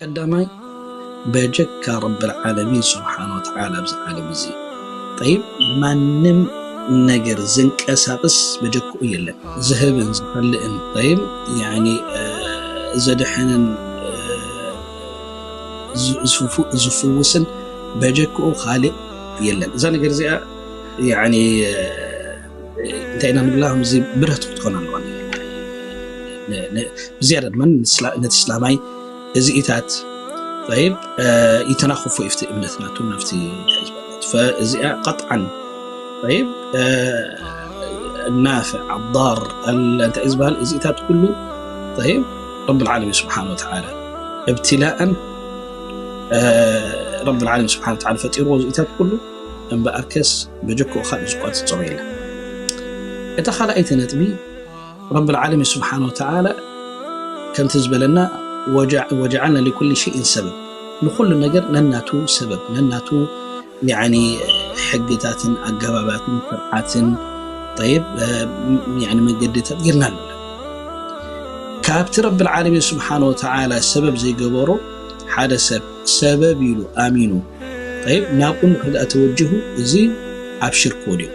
ቀዳማይ በጀካ ረብል ዓለሚን ስብሓን ወተዓላ ኣብዚ ዓለም እዚ። ጠይብ፣ ማንም ነገር ዝንቀሳቅስ በጀክኡ የለን። ዝህብን ዝኸልእን፣ ጠይብ፣ ያኒ፣ እ፣ ዘድሕንን፣ እ፣ ዝ-፣ ዝፉ-፣ ዝፍውስን በጀክኡ ካልእ የለን። እዛ ነገር እዚኣ፣ ያኒ፣ እ፣ እንታይ ኢና ንብላ፣ ከምዚ ብረት ክትኮን ኣለዋ። ን-፣ ን-፣ ብዝያዳ ድማ ንስላ-፣ ነቲ እስላማይ እዚኢታት፣ ጠይብ፣ እ፣ ይተናኽፎ እዩ፣ ኣብቲ እምነት ናቱ፣ ናብቲ እንታይ ዝበለት። ፈእዚኣ ቀጥዓን፣ ጠይብ፣ እ፣ ናፍዕ፣ ኣዳር፣ ኣል-፣ እንታይ ዝበሃል፣ እዚኢታት ኩሉ፣ ጠይብ፣ ረብል ዓለሚን ስብሓን ወተዓላ እብትላእን፣ እ፣ ረብል ዓለሚን ስብሓን ወተዓላ ፈጢርዎ እዚኢታት ኩሉ፣ እምበኣርከስ በጀክኡ ካልእ ዝቆጽጸሮ የለን። እታ ካልኣይቲ ነጥቢ፣ ረብል ዓለሚን ስብሓን ወተዓላ ከምቲ ዝበለና፣ "ወጀ-፣ ወጀዓልና ሊኩሊ ሸይኢን ሰበብ"፣ ንኹሉ ነገር ነናቱ ሰበብ፣ ነናቱ፣ ያኒ፣ ሕግታትን ኣገባባትን ስርዓትን፣ ጠይብ፣ እ፣ ያኒ፣ መገድታት ጌርና ኣለና። ካብቲ ረብል ዓለሚን ስብሓን ወተዓላ ሰበብ ዘይገበሮ ሓደ ሰብ ሰበብ ኢሉ ኣሚኑ፣ ጠይብ፣ ናብኡ እንድሕር ደኣ ተወጅሁ፣ እዚ ኣብ ሽርክ ወዲቑ።